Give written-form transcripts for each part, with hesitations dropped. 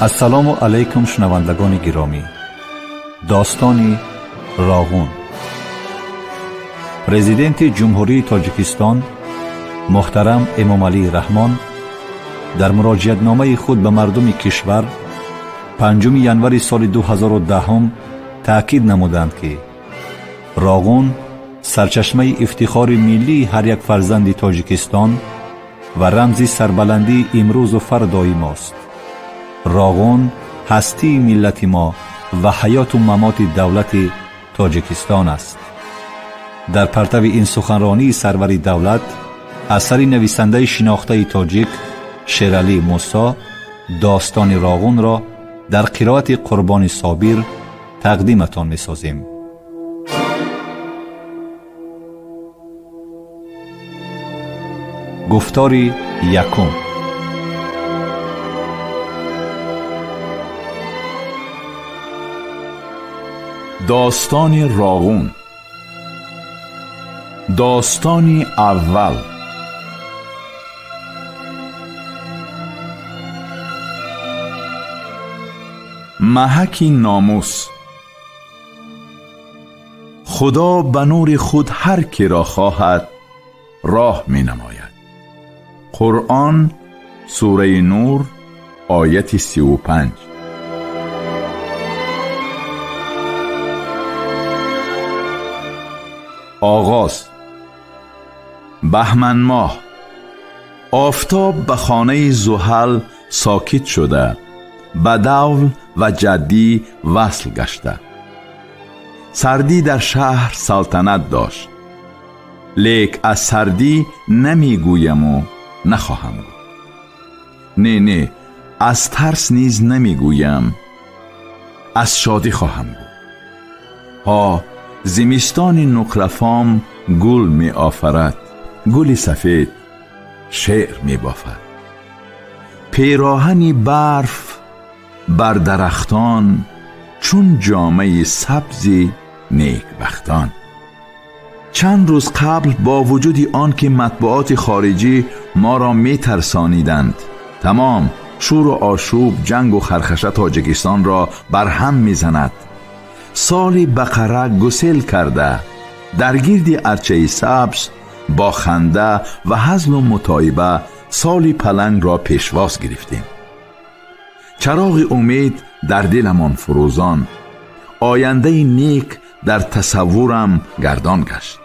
Ассалому алайкум, шунавандагони гиромӣ. Достони Роғун. Президенти Ҷумҳурии Тоҷикистон муҳтарам Эмомалӣ Раҳмон дар муроҷиатномаи худ ба мардуми кишвар 5 январи соли 2010 таъкид намуданд, ки Роғун сарчашмаи ифтихори миллии ҳар як фарзанди Тоҷикистон ва рамзи сарбаландии имрӯзу фардои мост. Роғун ҳастии миллати мо ва ҳаёту мамоти давлати Тоҷикистон аст. Дар партави ин суханронии сарвари давлат асари нависандаи шинохтаи тоҷик Шералӣ Мусо «Достони Роғунро» дар қироати Қурбони Собир тақдиматон месозем. Гуфтори якум. Достони Роғун. Достони аввал. Маҳаки номус. Худо ба нури худ ҳар киро хоҳад роҳ менамояд. Қуръон, сураи Нур, ояти 35. Оғоз. Баҳманмоҳ. Офтоб ба хонаи Зуҳал сокит шуда, ба давл ва ҷаддӣ васл гашта. Сардӣ дар шаҳр салтанат дошт, лек аз сардӣ намегӯяму нахоҳам гуфт. Не, не, аз тарс низ намегӯям, аз шодӣ хоҳам гуфт. Ҳо, зимистони нуқрафом гул меофарад, гули сафед шеър мебофад. Пероҳани барф бар дарахтон чун ҷомаи сабзи некбахтон. Чанд рӯз қабл бо вуҷуди он ки матбуоти хориҷӣ моро метарсониданд, тамом шӯру ошӯб, ҷангу хархаша Тоҷикистонро барҳам мезанад, соли бақара гусел карда, дар гирди арчаи сабз бо ханда ва ҳазлу мутоиба соли палангро пешвоз гирифтем. Чароғи умед дар диламон фурӯзон, ояндаи нек дар тасаввурам гардон гашт.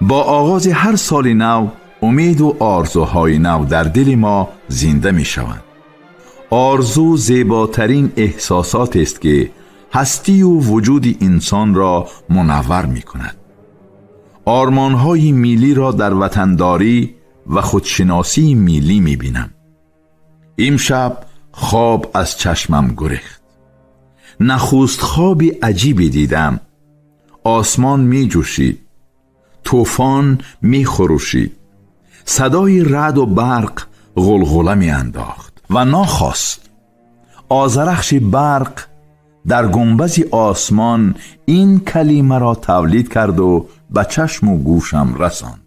Бо оғози ҳар соли нав умеду орзуҳои нав дар дили мо зинда мешаванд. Орзу зеботарин эҳсосотест, ки ҳастию вуҷуди инсонро мунаввар мекунад. Ормонҳои миллиро дар ватандорӣ ва худшиносии миллӣ мебинам. Имшаб хоб аз чашмам гурехт. Нахуст хоби аҷибе дидам. Осмон меҷӯшид, тӯфон мехурӯшид, садои раъду барқ ғулғула меандохт ва нохост озарахши барқ дар гунбази осмон ин калимаро тавлид карду ба чашму гӯшам расонд: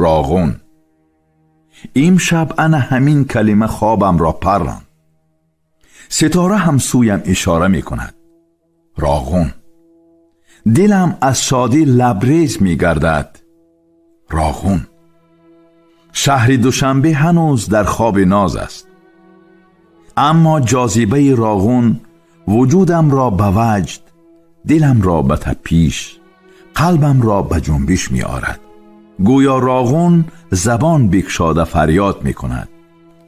Роғун. Имшаб ана ҳамин калима хобамро парронд. Ситора ҳам сӯям ишора мекунад: Роғун. Дилам аз шодӣ лабрез мегардад: Роғун. Шаҳри Душанбе ҳанӯз дар хоби ноз аст, аммо ҷозибаи Роғун вуҷудамро ба ваҷд, диламро ба тапиш, қалбамро ба ҷунбиш меорад. Гӯё Роғун забон бикшода фарёд мекунад: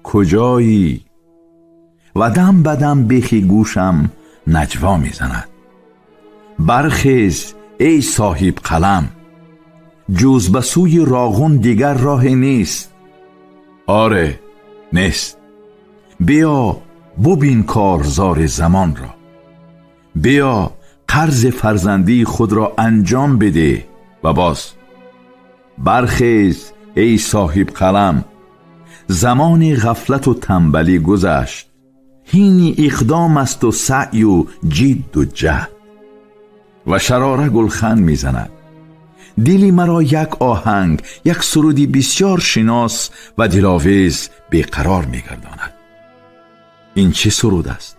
куҷоӣ? Ва дам ба дам бехи гӯшам наҷво мезанад: бархез, эй соҳиб қалам, ҷуз ба сӯи Роғун дигар роҳе нест. Оре, нест. Биё бубин корзори замонро, биё қарзи фарзандии худро анҷом бидеҳ. Ва боз бархез, эй соҳиб қалам, замони ғафлату танбалӣ гузашт, ҳини иқдом асту саъю ҷидду ҷаҳд. Ва шарора гулхан мезанад. Дили маро як оҳанг, як суруди бисёр шинос ва диловез беқарор мегардонад. Ин чӣ суруд аст?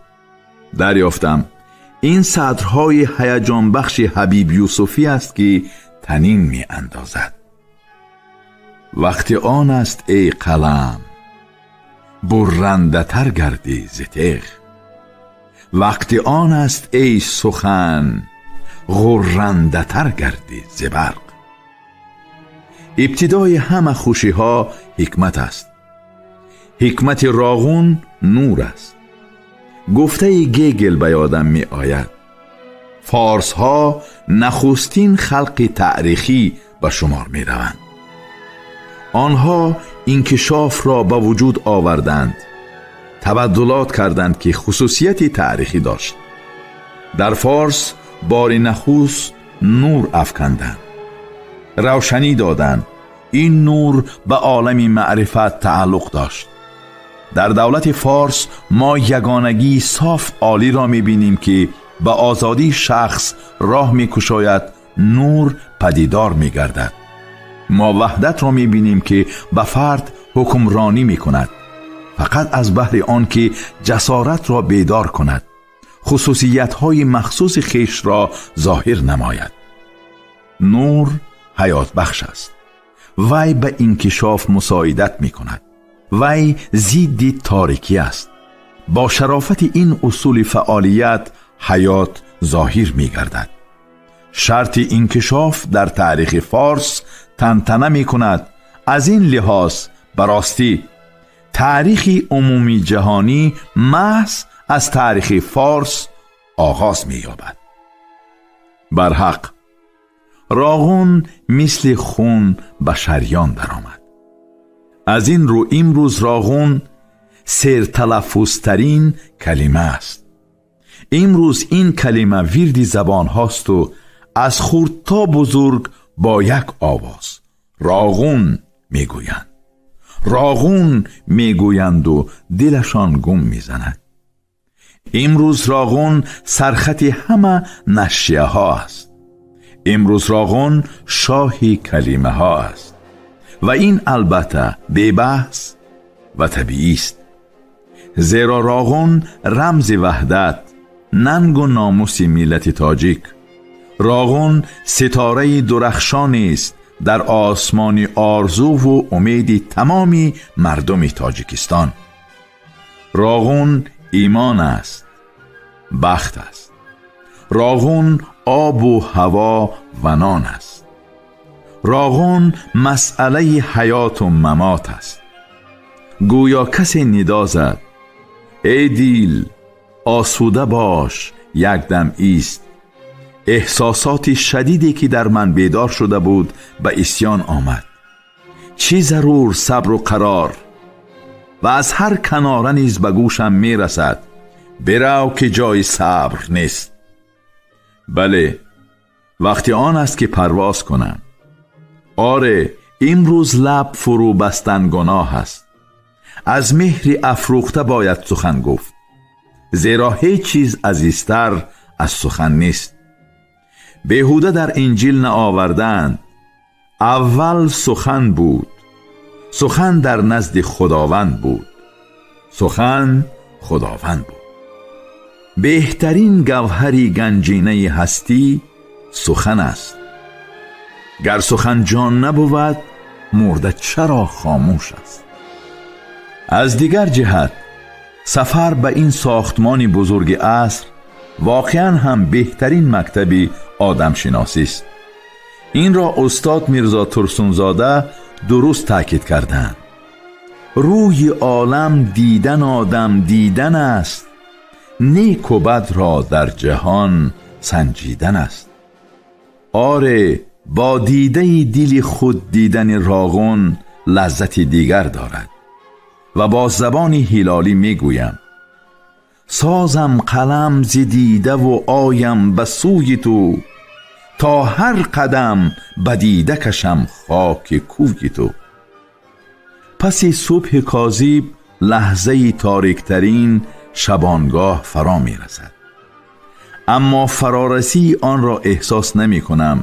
Дарёфтам, ин сатрҳои ҳаяҷонбахши Ҳабиб Юсуфӣ аст, ки танин меандозад. Вақти он аст, эй қалам, буррандатар гардӣ зи теғ. Вақти он аст, эй сухан, ғуррандатар гардӣ зи барқ. Ибтидои ҳама хушиҳо ҳикмат аст. Ҳикмати Роғун нур аст. Гуфтаи Гегел ба ёдам меояд: форсҳо нахустин халқи таърихӣ ба шумор мераванд. Онҳо инкишофро ба вуҷуд оварданд, табаддулот карданд, ки хусусияти таърихӣ дошт. Дар Форс бори нахуст нур афканданд, равшанӣ доданд. Ин нур ба олами маърифат тааллуқ дошт. Дар давлати Форс мо ягонагии соф олиро мебинем, ки ба озодии шахс роҳ мекушояд, нур падидор мегардад. Мо ваҳдатро мебинем, ки ба фард ҳукмронӣ мекунад, фақат аз баҳри он ки ҷасоратро бедор кунад, хусусиятҳои махсуси хешро зоҳир намояд. Нур ҳаётбахш аст. Вай ба инкишоф мусоидат мекунад. Вай зидди торикӣ аст. Бо шарофати ин усули фаъолият ҳаёт зоҳир мегардад. Шарти инкишоф дар таърихи форс тантана мекунад. Аз ин лиҳоз, ба ростӣ, таърихи умумии ҷаҳонӣ маҳз аз таърихи форс оғоз меёбад. Барҳақ, Роғун мисли хун ба шарён даромад. Аз ин рӯ имрӯз Роғун серталаффузтарин калима аст. Имрӯз ин калима вирди забонҳосту аз хурд то бузург бо як овоз «Роғун» мегӯянд. Роғун мегӯянду дилашон гум мезанад. Имрӯз Роғун сархати ҳама нашрияҳо аст. Имрӯз Роғун шоҳи калимаҳо аст ва ин албатта бебаҳс ва табиист, зеро Роғун рамзи ваҳдат, нангу номуси миллати тоҷик. Роғун ситораи дурахшонест дар осмони орзуву умеди тамоми мардуми Тоҷикистон. Роғун имон аст, бахт аст. Роғун обу ҳаво ва нон аст. Роғун масъалаи ҳаёту мамот аст. Гӯё касе нидо зад: «Эй дил, осуда бош, якдам ист». Эҳсосоти шадиде, ки дар ман бедор шуда буд, ба исьён омад. Чӣ зарур сабру қарор? Ва аз ҳар канора низ ба гӯшам мерасад: «Бирав, ки ҷои сабр нест». Бале, вақти он аст, ки парвоз кунам. Оре, имрӯз лаб фурӯ бастан гуноҳ аст. Аз меҳри афрӯхта бояд сухан гуфт, зеро ҳеҷ чиз азизтар аз сухан нест. Беҳуда дар Инҷил наовардаанд: «Аввал сухан буд, сухан дар назди Худованд буд, сухан Худованд буд». Беҳтарин гавҳари ганҷинаи ҳастӣ сухан аст. Гар сухан ҷон набувад, мурда чаро хомӯш аст? Аз дигар ҷиҳат, сафар ба ин сохтмони бузурги аср воқеан ҳам беҳтарин мактаби одамшиносист. Инро устод Мирзо Турсунзода дуруст таъкид карданд: «Рӯи олам дидан одам дидан аст, неку бадро дар ҷаҳон санҷидан аст». Оре, бо дидаи дили худ дидани Роғун лаззати дигар дорад. Ва бо забони Ҳилолӣ мегӯям: «Созам қалам зи дидаву оям ба сӯи ту, то ҳар қадам ба дида кашам хоки кӯи ту». Паси субҳи козиб лаҳзаи ториктарин шабонгоҳ фаро мерасад, аммо фарорасии онро эҳсос намекунам,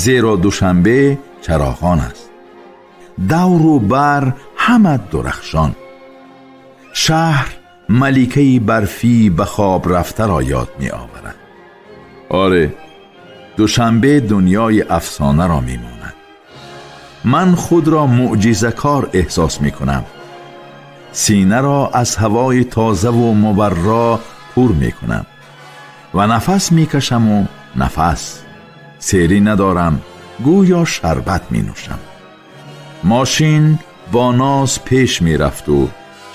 зеро Душанбе чароғон аст, давру бар ҳама дурахшон. Шаҳр Маликаи барфӣ ба хоб рафтаро ёд меоварад. Оре, Душанбе дунёи афсонаро мемонад. Ман худро мӯъҷизакор эҳсос мекунам. Синаро аз ҳавои тозаву мубарро пур мекунам ва нафас мекашаму нафас серӣ надорам, гӯё шарбат менӯшам. Мошин бо ноз пеш мерафту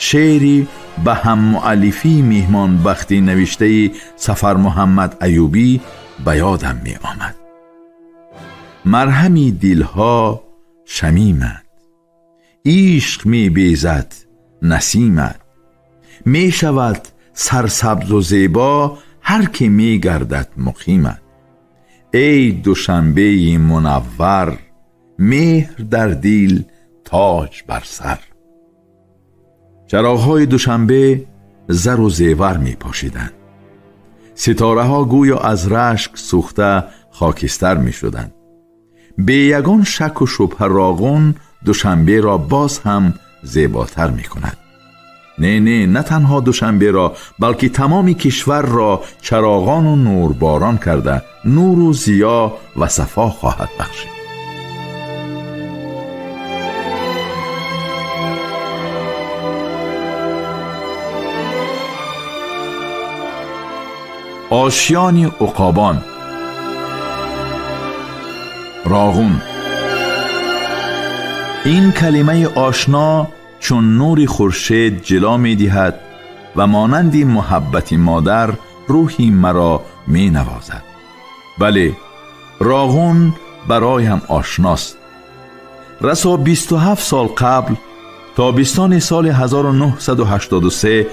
шеъри ба ҳаммуаллифии меҳмонбахтӣ навиштаи Сафармуҳаммад Аюбӣ ба ёдам меомад. Марҳами дилҳо шамимад, ишқ мебезад насимад, мешавад сарсабзу зебо ҳар ки мегардад муқимад. Эй Душанбеи мунаввар, меҳр дар дил, тоҷ бар сар. Чароғҳои Душанбе зару зевар мепошиданд. Ситораҳо гӯё аз рашк сӯхта хокистар мешуданд. Бе ягон шаку шубҳа Роғун Душанберо боз ҳам зеботар мекунад. Не, не, на танҳо Душанберо, балки тамоми кишварро чароғону нурборон карда нуру зиё ва сафо хоҳад бахшид. Ошёни уқобон. Роғун. Ин калимаи ошно чун нури хуршед ҷило медиҳад ва монанди муҳаббати модар рӯҳи маро менавозад. Бале, Роғун бароям ошност. Расо 27 сол қабл, тобистони соли 1983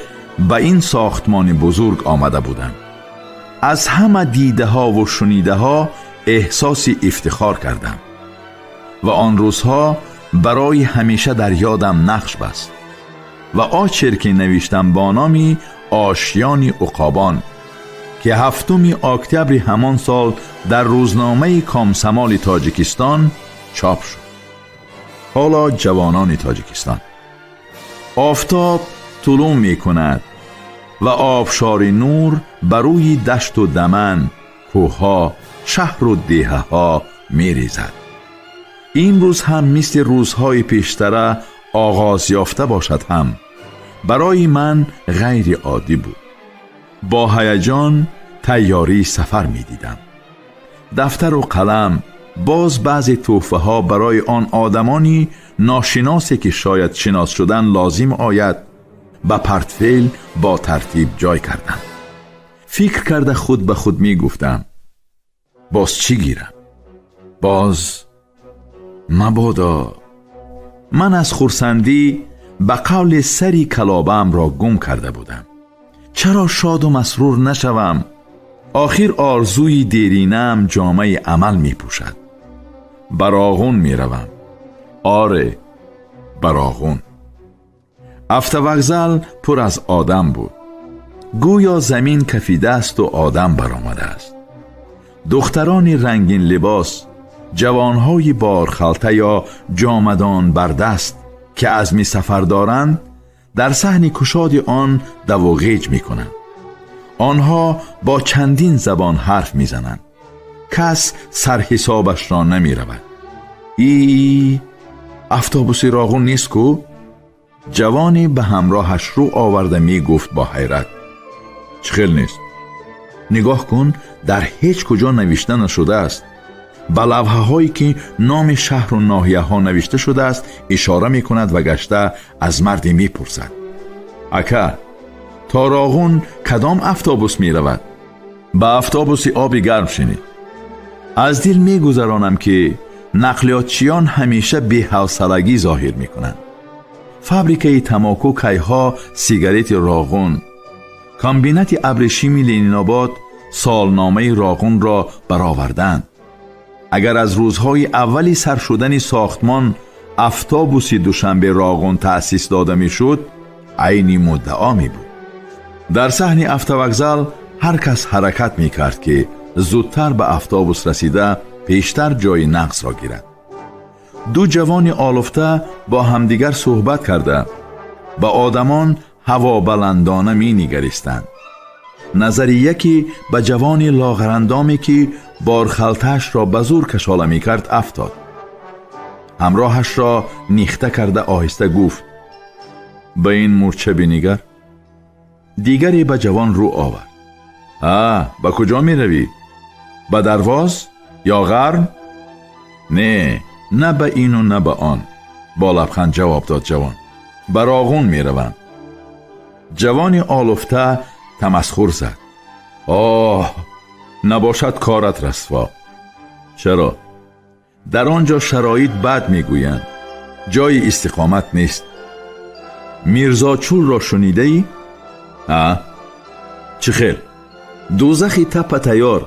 ба ин сохтмони бузург омада будам. Аз ҳама дидаҳову шунидаҳо эҳсоси ифтихор кардам ва он рӯзҳо барои ҳамеша дар ёдам нақш баст ва очерке навиштам бо номи «Ошёни уқобон», ки 7 октябри ҳамон сол дар рӯзномаи Комсомоли Тоҷикистон чоп шуд. Ҳоло ҷавонони Тоҷикистон, офтоб тулӯъ мекунад ва обшори нур ба рӯи дашту даман, кӯҳҳо, шаҳру деҳаҳо мерезад. Имрӯз ҳам мисли рӯзҳои пештара оғоз ёфта бошад ҳам барои ман ғайриоддӣ буд. Бо ҳаяҷон тайёрии сафар медидам. Дафтару қалам, боз баъзе тӯҳфаҳо барои он одамони ношиносе, ки шояд шинос шудан лозим ояд, ба портфел бо тартиб ҷой кардам. Фикр карда худ ба худ мегуфтам: боз чӣ гирам? Боз мабодо. Ман аз хурсандӣ ба қавли сари калобаамро гум карда будам. Чаро шоду масрур нашавам? Охир орзуи деринаам ҷомаи амал мепӯшад. Ба Роғун меравам. Оре, ба Роғун. Автовокзал пур аз одам буд. Гӯё замин кафидаасту одам баромадааст. Духтарони рангин либос, ҷавонҳои борхалта ё ҷомадон бардаст, ки азми сафар доранд, дар саҳни кушоди он даву ғеҷ мекунанд. Онҳо бо чандин забон ҳарф мезананд. Кас сарҳисобашро намеравад. И автобуси Роғун нест ку? Ҷавоне ба ҳамроҳаш рӯ оварда мегуфт бо ҳайрат: чӣ хел нест? Нигоҳ кун, дар ҳеҷ куҷо навишта нашудааст. Ба лавҳаҳое, ки номи шаҳру ноҳияҳо навишта шудааст, ишора мекунад ва гашта аз марде мепурсад: ака, то Роғун кадом автобус меравад? Ба автобуси оби гарм шинед. Аз дил мегузаронам, ки нақлиётчиён ҳамеша беҳавсалагӣ зоҳир мекунанд. Фабрикаи тамоку кайҳо сигарети Роғун, комбинати абрешими Ленинобод солномаи Роғунро бароварданд. Агар аз рӯзҳои аввали сар шудани сохтмон автобуси Душанбе Роғун таъсис дода мешуд, айни муддао мебуд. Дар саҳни автовокзал ҳар кас ҳаракат мекард, ки зудтар ба автобус расида, пештар ҷои нақсро гирад. Ду ҷавони олуфта бо ҳамдигар суҳбат карда, ба одамон Ҳавобаландона менигаристанд. Назари яке ба ҷавони лоғарандоме, ки борхалтаашро ба зур кашола мекард, афтод. Ҳамроҳашро нихта карда оҳиста гуфт: «Ба ин мӯрча бинигар». Дигаре ба ҷавон рӯ овард: «А, ба куҷо меравӣ? Ба Дарвоз ё Ғарм?» «Не, на ба ину на ба он», бо лабханд ҷавоб дод ҷавон. «Ба Роғун меравам». Ҷавони олуфта тамасхур зад: «Оҳ, набошад корат расво». «Чаро?» «Дар он ҷо шароит бад мегӯянд, ҷои истиқомат нест». «Мирзочулро шунидаӣ?» «А, чӣ хел? Дӯзахи таппа тайёр»,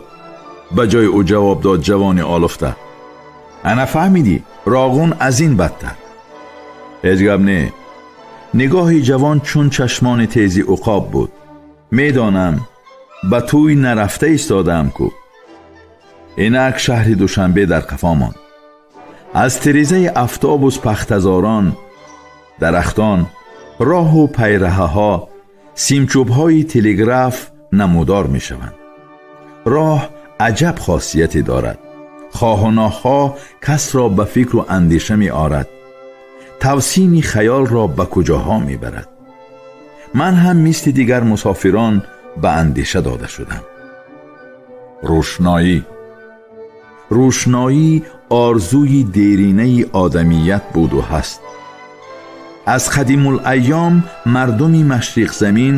ба ҷои ӯ ҷавоб дод ҷавони олуфта. «Ана фаҳмидӣ, Роғун аз ин бадтар». «Ҳеҷ гап не». Нигоҳи ҷавон чун чашмони тези уқоб буд. «Медонам, ба тӯй нарафта истодаам ку». Инак шаҳри Душанбе дар қафо монд. Аз тирезаи автобус пахтазорон, дарахтон, роҳу пайраҳаҳо, симчӯбҳои телеграф намудор мешаванд. Роҳ аҷаб хосияте дорад. Хоҳу нохоҳ касро ба фикру андеша меорад, тавсини хаёлро ба куҷоҳо мебарад. Ман ҳам мисли дигар мусофирон ба андеша дода шудам. Рӯшноӣ, рӯшноӣ орзуи деринаи одамият буду ҳаст. Аз қадимулайём мардуми машриқзамин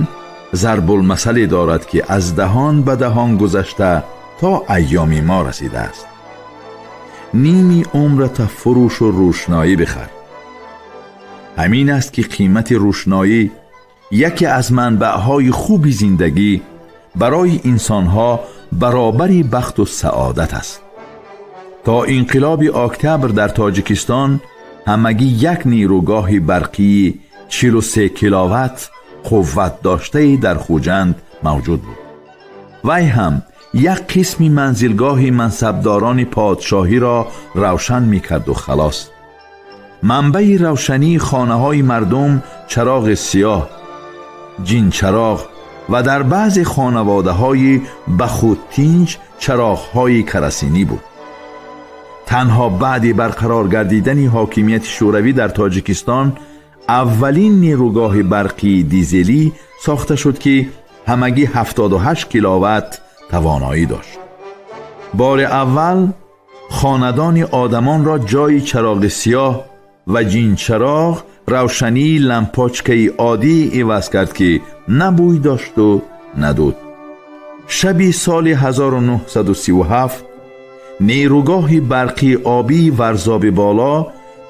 зарбулмасале дорад, ки аз даҳон ба даҳон гузашта то айёми мо расидааст: «Ними умрата фурӯшу рӯшноӣ бихар». Ҳамин аст, ки қимати рӯшноӣ, яке аз манбаъҳои хуби зиндагӣ, барои инсонҳо баробари бахту саодат аст. То инқилоби октябр дар Тоҷикистон ҳамагӣ як нерӯгоҳи барқии 43 киловатт қувват доштае дар Хуҷанд мавҷуд буд. Вай ҳам як қисми манзилгоҳи мансабдорони подшоҳиро равшан мекарду халос. Манбаи равшании хонаҳои мардум чароғи сиёҳ, ҷинчароғ ва дар баъзе хонаводаҳои ба худ тинҷ чароғҳои карасинӣ буд. Танҳо баъди барқарор гардидани ҳокимияти шӯравӣ дар Тоҷикистон аввалин нерӯгоҳи барқии дизелӣ сохта шуд, ки ҳамагӣ 78 киловатт тавоноӣ дошт. Бори аввал хонадони одамонро ҷои чароғи сиёҳ ва ҷинчароғ равшании лампочкаи оддӣ иваз кард, ки на бӯй дошту на дуд. Шаби соли 1937 нерӯгоҳи барқии обии Варзоби Боло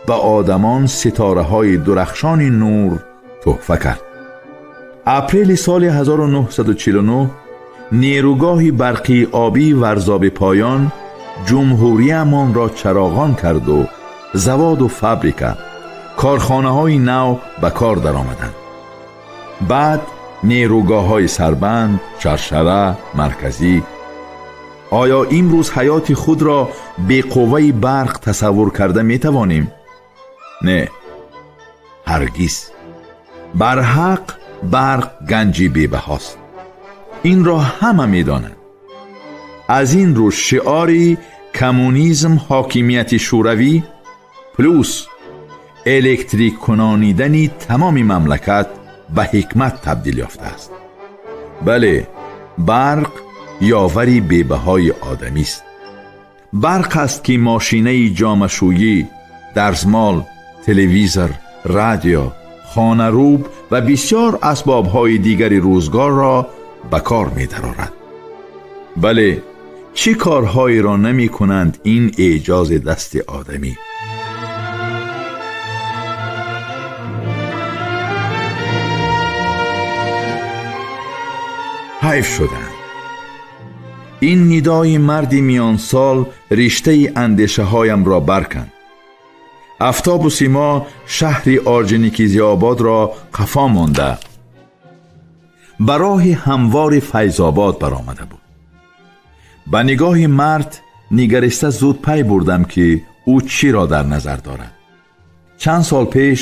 ба одамон ситораҳои дурахшони нур тӯҳфа кард. Апрели соли 1949 нерӯгоҳи барқии обии Варзоби Поён ҷумҳуриямонро чароғон карду заводу фабрика, корхонаҳои нав ба кор даромаданд. Баъд нерӯгоҳҳои Сарбанд, Шаршара, Марказӣ. Оё имрӯз ҳаёти худро беқувваи барқ тасаввур карда метавонем? Не, ҳаргиз. Барҳақ барқ ганҷи бебаҳост. Инро ҳама медонанд. Аз ин рӯ шиори коммунизм, ҳокимияти шӯравӣ плюс электриккунонидани тамоми мамлакат ба ҳикмат табдил ёфтааст. Бале, барқ ёвари бебаҳои одамист. Барқ аст, ки мошинаи ҷомашӯӣ, дарзмол, телевизор, радио, хонарӯб ва бисёр асбобҳои дигари рӯзгорро ба кор медарорад. Бале, чӣ корҳоеро намекунанд ин эъҷози дасти одамӣ. Ҳайф шуданд. Ин нидои марди миёнсол риштаи андешаҳоямро барканд. Автобуси мо шаҳри Орҷоникидзеободро қафо монда ба роҳи ҳамвори Файзобод баромада буд. Ба нигоҳи мард нигариста зуд пай бурдам, ки ӯ чиро дар назар дорад. Чанд сол пеш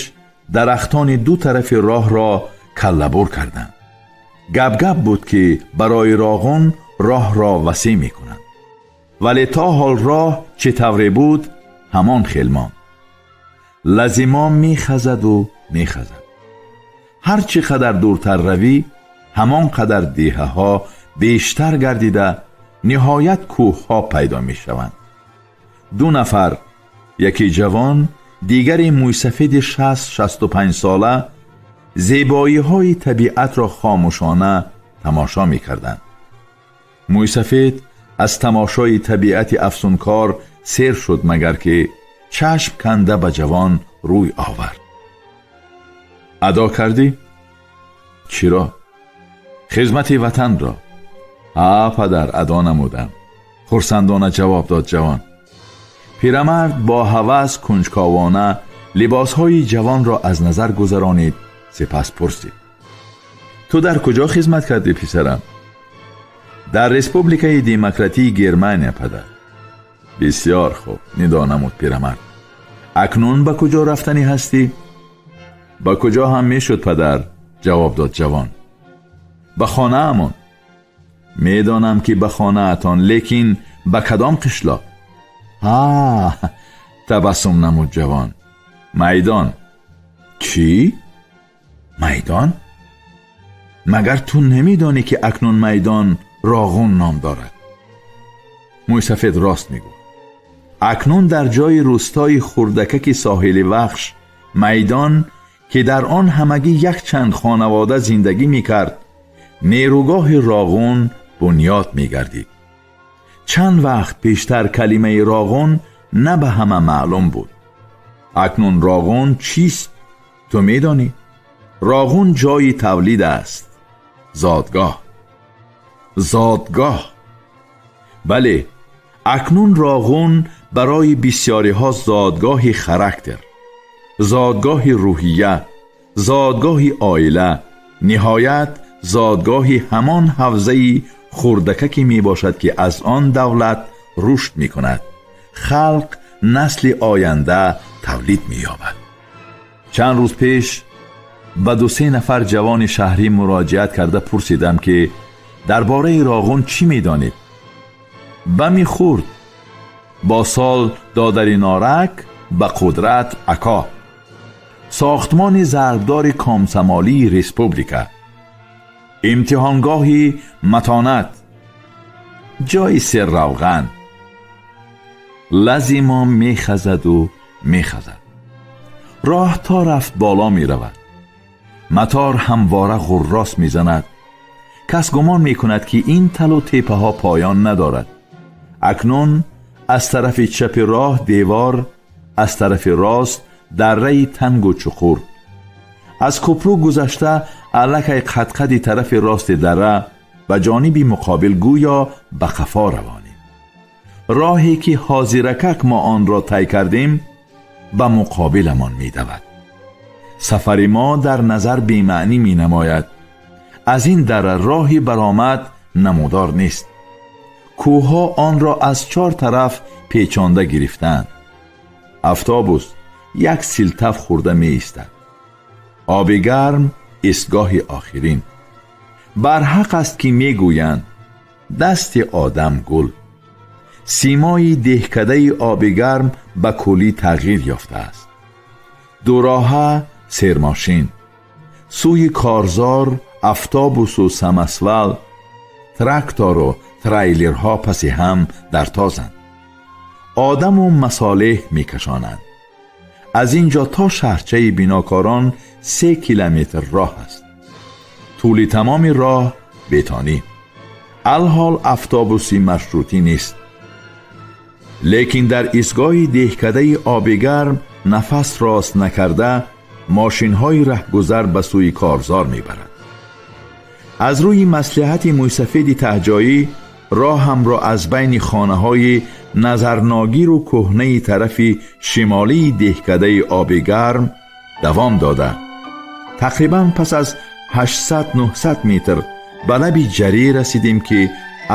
дарахтони ду тарафи роҳро Каллабур карданд. Гап-гап буд, ки барои Роғун роҳро васеъ мекунанд, вале то ҳол роҳ чӣ тавре буд, ҳамон хел монд. Лазимо мехазаду мехазад. Ҳар чӣ қадар дуртар равӣ, ҳамон қадар деҳаҳо бештар гардида, ниҳоят кӯҳҳо пайдо мешаванд. Ду нафар, яке ҷавон, дигаре мӯйсафеди 60-65 сола, зебоиҳои табиатро хомӯшона тамошо мекарданд. Мӯйсафед аз тамошои табиати афсункор сер шуд, магар ки чашм канда ба ҷавон рӯй овард. «Адо кардӣ?» «Чиро?» «Хизмати ватанро». «Ҳа, падар, адо намудам», хурсандона ҷавоб дод ҷавон. Пирамард бо ҳавас кунҷковона либосҳои ҷавонро аз назар гузаронид, сипас пурсид: «Ту дар куҷо хизмат кардӣ, писарам?» «Дар Республикаи Демократии Германия, падар». «Бисёр хуб», нидо намуд пирамард. «Акнун ба куҷо рафтанӣ ҳастӣ?» «Ба куҷо ҳам мешуд, падар?» ҷавоб дод ҷавон. «Ба хонаамон». «Медонам, ки ба хонаатон, лекин ба кадом қишлоқ?» «Ҳа», табассум намуд ҷавон, «Майдон». «Чӣ? Майдон? Магар ту намедонӣ, ки акнун Майдон Роғун ном дорад?» Мӯйсафед рост мегуфт. Акнун дар ҷои рӯстои хурдакаки соҳили Вахш, Майдон, ки дар он ҳамагӣ якчанд хонавода зиндагӣ мекард, нерӯгоҳи Роғун бунёд мегардид. Чанд вақт пештар калимаи Роғун на ба ҳама маълум буд. Акнун Роғун чист, ту медонӣ. Роғун ҷои тавлид аст, зодгоҳ, зодгоҳ. Бале, акнун Роғун барои бисьёриҳо зодгоҳи характер, зодгоҳи рӯҳия, зодгоҳи оила, ниҳоят зодгоҳи ҳамон ҳавзаи хурдакаке мебошад, ки аз он давлат рушд мекунад, халқ насли оянда тавлид меёбад. Чанд рӯз пеш ба ду-се нафар ҷавони шаҳрӣ муроҷиат карда пурсидам, ки дар бораи Роғун чӣ медонед? Бами хурд бо сол додари норак ба қудрат ако, сохтмони зарбдори комсомолии республика, имтиҳонгоҳи матонат, ҷои серравған. Лазимо мехазаду мехазад. Роҳ то рафт боло меравад. Матор ҳамвора ғуррос мезанад. Кас гумон мекунад, ки ин талу теппаҳо поён надорад. Акнун аз тарафи чапи роҳ девор, аз тарафи рост дарраи тангу чуқур. Аз кӯпру гузашта, аллакай қадқади тарафи рости дара ба ҷониби муқобил гӯё ба қафо равонем. Роҳе ки ҳозиракак мо онро тай кардем, ба муқобиламон медавад. Сафари мо дар назар бемаънӣ менамояд. Аз ин дара роҳи баромад намудор нест. Кӯҳҳо онро аз чор тараф печонда гирифтаанд. Автобус як силтаф хӯрда меистад. Оби Гарм истгоҳи охирин. Барҳақ аст, ки мегӯянд, дасти одам гул. Симои деҳкадаи Оби Гарм ба куллӣ тағйир ёфтааст. Дуроҳа сермошин. Сӯи Корзор автобусу самосвал, трактору трейлерҳо паси ҳам дар тозанд, одаму масолеҳ мекашонанд. Аз ин ҷо то шаҳрчаи Бинокорон 3 километр роҳ аст. Тӯли тамоми роҳ бетонӣ. Алҳол автобуси маршрутӣ нест, лекин дар истгоҳи деҳкадаи Обигарм нафас рост накарда, мошинҳои раҳгузар ба сӯи Корзор мебарад. Аз рӯи маслиҳати мӯйсафеди таҳҷоӣ роҳамро аз байни хонаҳои назарногиру кӯҳнаи тарафи шимолии деҳкадаи Обигарм давом дода, тақрибан пас аз 800-900 метр ба лаби ҷарӣ расидем, ки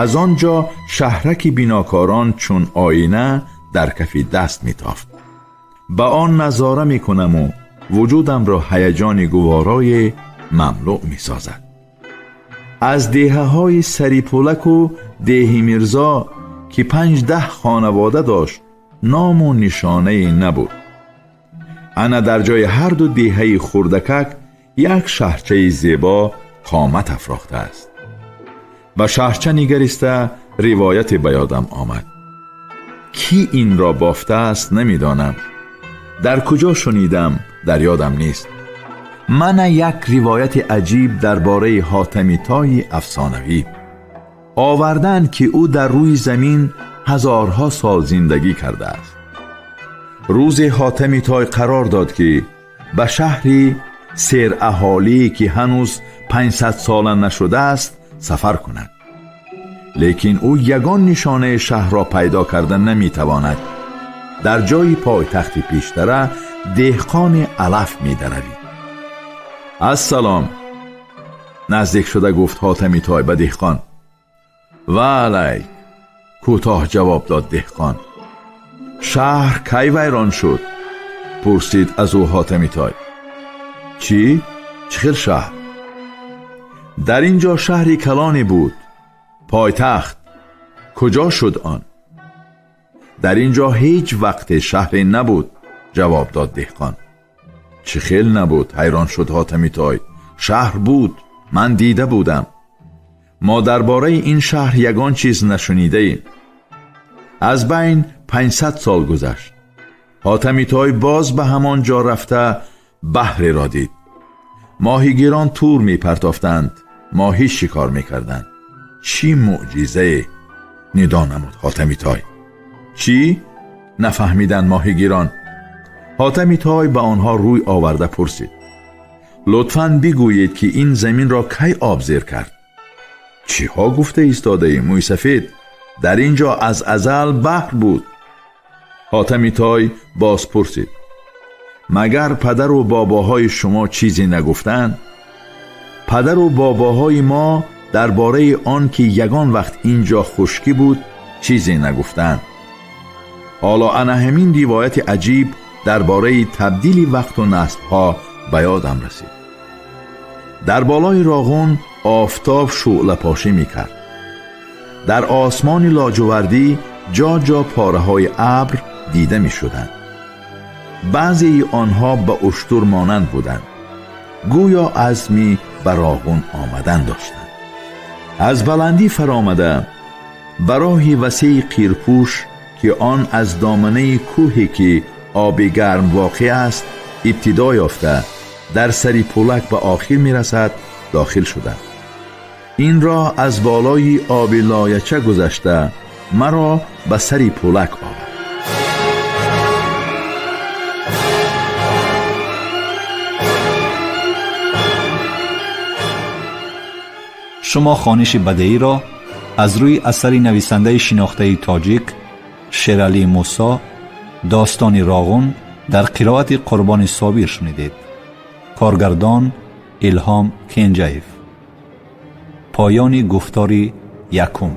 аз он ҷо шаҳраки Бинокорон чун оина дар кафи даст метофт. Ба он назора мекунаму вуҷудамро ҳаяҷони гуворое мамлӯъ месозад. Аз деҳаҳои Сарипулаку деҳи Мирзо, ки 5-10 хонавода дошт, ному нишонае набуд. Ана дар ҷои ҳар ду деҳаи хурдакак як шаҳрчаи зебо қомат афрохтааст. Ба шаҳрча нигариста ривояте ба ёдам омад. Кӣ инро бофтааст, намедонам. Дар куҷо шунидам, дар ёдам нест. Мана як ривояти аҷиб дар бораи Ҳотамитои афсонавӣ. Оварданд, ки ӯ дар рӯи замин ҳазорҳо сол зиндагӣ кардааст. Рӯзе Ҳотамитой қарор дод, ки ба шаҳри сераҳолие, ки ҳанӯз 500 сола нашудааст, сафар кунад. Лекин ӯ ягон нишонаи шаҳрро пайдо карда наметавонад. Дар ҷои пойтахти пештара деҳқони алаф медаравид. «Ассалом», наздик шуда гуфт Ҳотамитой ба деҳқон. «Ва алайк», кӯтоҳ ҷавоб дод деҳқон. «Шаҳр кай вайрон шуд?» пурсид аз ӯ Ҳотамитой. «Чӣ? Чӣ хел шаҳр?» «Дар ин ҷо шаҳри калоне буд, пойтахт. Куҷо шуд он?» «Дар ин ҷо ҳеҷ вақте шаҳре набуд», ҷавоб дод деҳқон. «Чӣ хел набуд?» ҳайрон шуд Ҳотамитой. «Шаҳр буд, ман дида будам». «Мо дар бораи ин шаҳр ягон чиз нашунидаем». Аз байн 500 сол гузашт. Ҳотамитой боз ба ҳамон ҷо рафта баҳреро дид. Моҳигирон тур мепартофтанд, моҳӣ шикор мекарданд. «Чӣ мӯъҷизае!» нидо намуд Ҳотамитой. «Чӣ?» нафаҳмиданд моҳигирон. Ҳотамитой ба онҳо рӯй оварда пурсид: «Лутфан бигӯед, ки ин заминро кай об зер кард?» «Чиҳо гуфта истодаӣ, мӯйсафед? Дар ин ҷо аз азал баҳр буд». Ҳотамитой боз пурсид: «Магар падару бобоҳои шумо чизе нагуфтанд?» «Падару бобоҳои мо дар бораи он ки ягон вақт ин ҷо хушкӣ буд, чизе нагуфтанд». Ҳоло ана ҳамин ривояти аҷиб дар бораи табдили вақту наслҳо ба ёдам расид. Дар болои Роғун офтоб шӯълапошӣ мекард. Дар осмони лоҷувардӣ ҷо-ҷо пораҳои абр дида мешуданд. Баъзеи онҳо ба уштур монанд буданд, гӯё азми ба Роғун омадан доштанд. Аз баландӣ фаромада ба роҳи васеи қирпӯш, ки он аз доманаи кӯҳе, ки оби гарм воқеъ аст, ибтидо ёфта дар сари Пулак ба охир мерасад, дохил шудам. Ин роҳ аз болои оби лояча гузашта маро ба сари Пулак овард. Шумо хониши бадеиро аз рӯи асари нависандаи шинохтаи тоҷик Шералӣ Мусо «Достони Роғун» дар қироати Қурбони Собир шунидед. Коргардон Илҳом Кенҷаев. Поёни гуфтори якум.